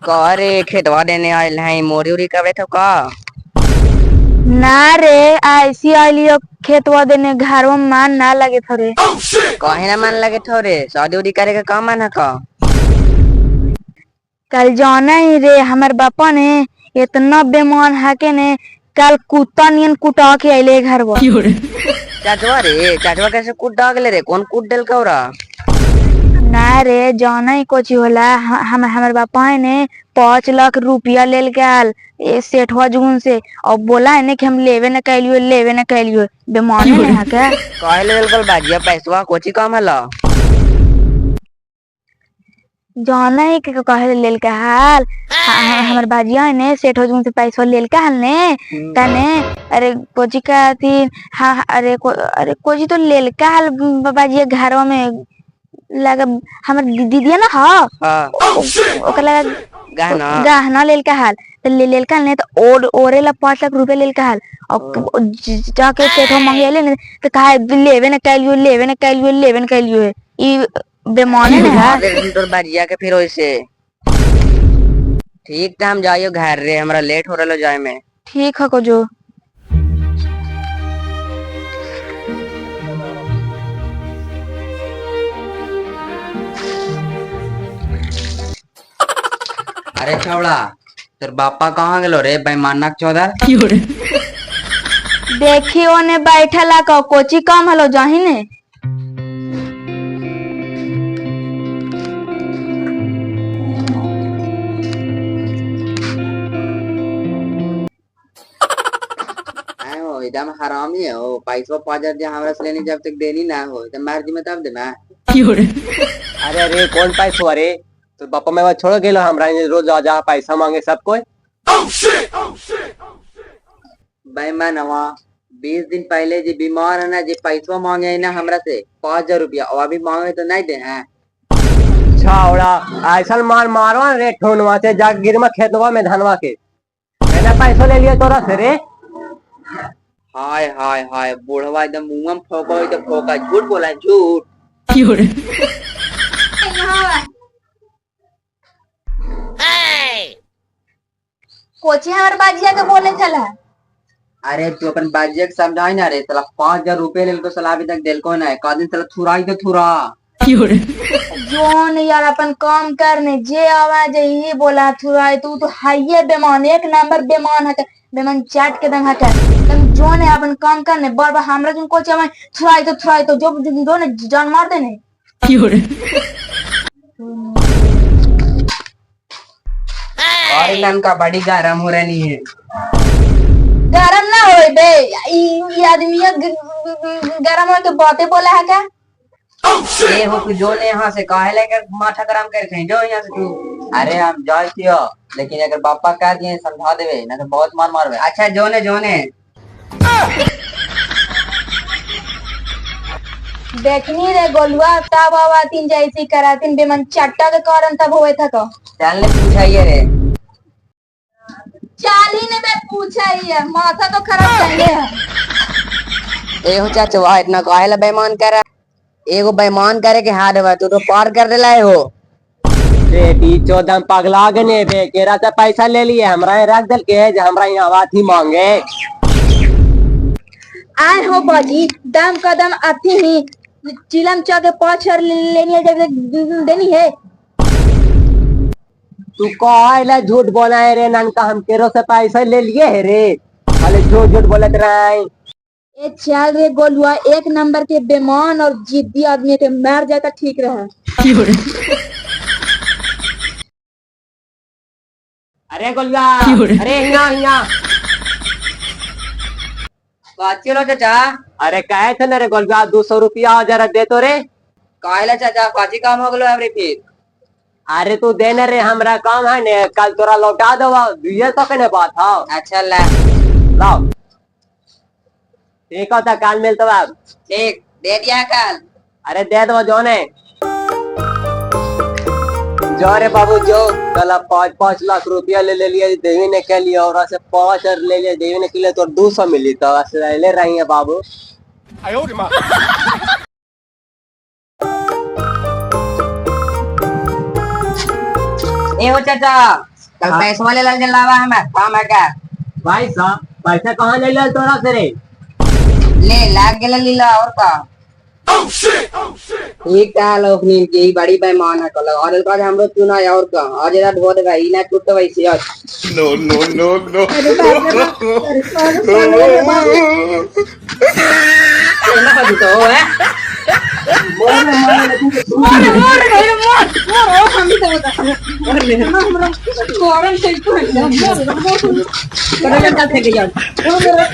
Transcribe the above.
का रे खेतवा देने आयल है मोरी उरी कबे तो का। ना रे ऐसी आइलियो खेतवा देने घरवा में मन ना लगे थोड़े। काहे ना मन लगे थोरे शादी उदी करे के का मन है का? कल जाना ही रे हमर बापा ने इतना बेमान है के ने कल कुत्ता नियन कुटा के आइले घरवा। चाचवा रे चाचवा कैसे कूट डाल रे कौन कूट डल कौरा? ना रे जाना ही कोची होला हम हमर बापा ने 5 लाख रुपया लेल गल ए सेठवा जुगुन से और बोला है ने कि हम लेवे न कैलियो लेवे न कैलियो बेमाने ने है के। काहे ले गल बाजिया पैसवा कोची काम हला? जाना ही के कहे लेल के हाल हमर बाजिया ने सेठ जुगुन से पैसा लेल के हाल ने तने अरे कोची का थी हाँ अरे अरे कोची तो लेल के हाल बाजिया घरवा में लगा हमर दीदिया ना हाँ हाँ ओकर लगा गहना गहना लेल के हाल तो ले लेल के ने तो और ओरे ला 5 लाख रुपए लेल के हाल और जाके सेठो मांगे ले ने तो कहा लेवे न कैलियो लेवे न कैलियो लेवे न कैलियो है ई बेमाने ने है। दे तोर बाजिया के फिर ओइसे ठीक त हम जाइयो घर रे हमरा लेट हो रहलो जाए में। ठीक है को जो। अरे छौड़ा तोर बापा कहाँ गेलो रे बेईमानक चौधर? देखी ओने बैठला का कोची काम हलो जाही ने। आए हो एकदम हरामी है हो पैसवा 5,000 जे हमरा से लेनी जब तक देनी ना हो तो मार दी में तब दे मैं। अरे अरे कौन पैसा अरे तो बापा मैं छोड़ गेलो हमरा रोज आ जा पैसा मांगे सब कोई। बेईमानवा 20 दिन पहले जे बीमार है ना जे पैसवा मांगे है ना हमरा से 5,000 रुपया और अभी मांगे तो नहीं दे हैं। छावड़ा ऐसा मार मारवा रे ठोनवा से जा गिरमा खेतवा में धनवा के मैंने पैसा ले लिया तोरा से रे। हाय हाय हाय बूढ़वा एकदम मुंह में फोका हो तो फोका झूठ बोला झूठ। कोची हमर बाजिया के बोले चला। अरे तू अपन बाजिया के समझाई ना रे साला 5,000 रुपए लेलको साला अभी तक देलको ना का दिन साला थुराई तो थुरा। जोन यार अपन काम करने जे आवाज यही बोला थुराई तू तो हाइये बेमान एक नंबर बेमान है बेमान चाट के दम हटा तुम जोन है अपन काम करने बार बार हमरा जोन कोची आवाज थुराई तो जो जो ने जान मार देने। और इनका बड़ी गरम हो रही है। गरम ना होए बे ई ई आदमी गरम हो के बातें बोला है क्या? ए हो तू जो ने यहाँ से काहे लेकर माथा गरम कर थे जो यहाँ से तू। अरे हम जाए थियो लेकिन अगर पापा कह दिए समझा देवे ना तो बहुत मार मारवे। अच्छा जो ने जो ने। देखनी रे गोलुआ तब आवातीन जैसी करातीन बेमन चट्टा के कारण तब होए था को। चल ने पूछाइए रे। चाल ही ने बे पूछा ही है माथा तो खराब कर है। ए हो चाचा इतना काहे ला बेईमान करे एगो बेईमान करे के हाथ बा तू तो पार कर देला है हो। बेटी चौदह पगला गने बे केरा से पैसा ले लिए हमरा रख दल के है जे हमरा यहाँ बात ही मांगे। आए हो बाजी दम कदम अथी ही चिलम चा के 5,000 लेनी है जब देनी है। तू काहे ला झूठ बोला है रे ननका हम केरो से पैसा ले लिए है रे खाली झूठ झूठ बोलत रहे। ए चल रे गोलुआ एक नंबर के बेमान और जिद्दी आदमी के मर जाता ठीक रहे। अरे गोलुआ अरे हिया हिया। चलो चाचा। अरे कहे थे ना रे गोलुआ 200 रुपया जरा दे तो रे। काहे ला चाचा काची काम हो गेलो हमरे फिर? अरे तू दे ना रे हमरा काम है ने कल तोरा लौटा दवा 200 के ने बात हो। अच्छा ला। लाओ ठीक होता कल मिलते बाब। ठीक दे दिया कल। अरे दे दो जो ने जो रे बाबू जो कल 5-5 लाख रुपया ले ले लिया देवी ने के लिए और से 5 ले लिया देवी ने के लिए तो 200 मिली तो ले रही है बाबू। ए हो चाचा। कल पैसवा ले लल लावा हमें काम है क्या? भाई साहब पैसा कहाँ ले लिया तोरा से रे? ले लाग गेल लीला और का। ठीक है लोग नील के ई बड़ी बेईमान है कल और का हमरो चुना है और का आज एरा ढो देबे ई ना टूट वैसे आज। No, no, no, no. अरे बाप रे बाप, अरे अरे बाप रे बाप। ना तो है। मोर मोर रे मोर मोर ओ हम तो बता हमरा गरम से तो मोर मोर। करो चल फेंक जाओ। ओ मेरा।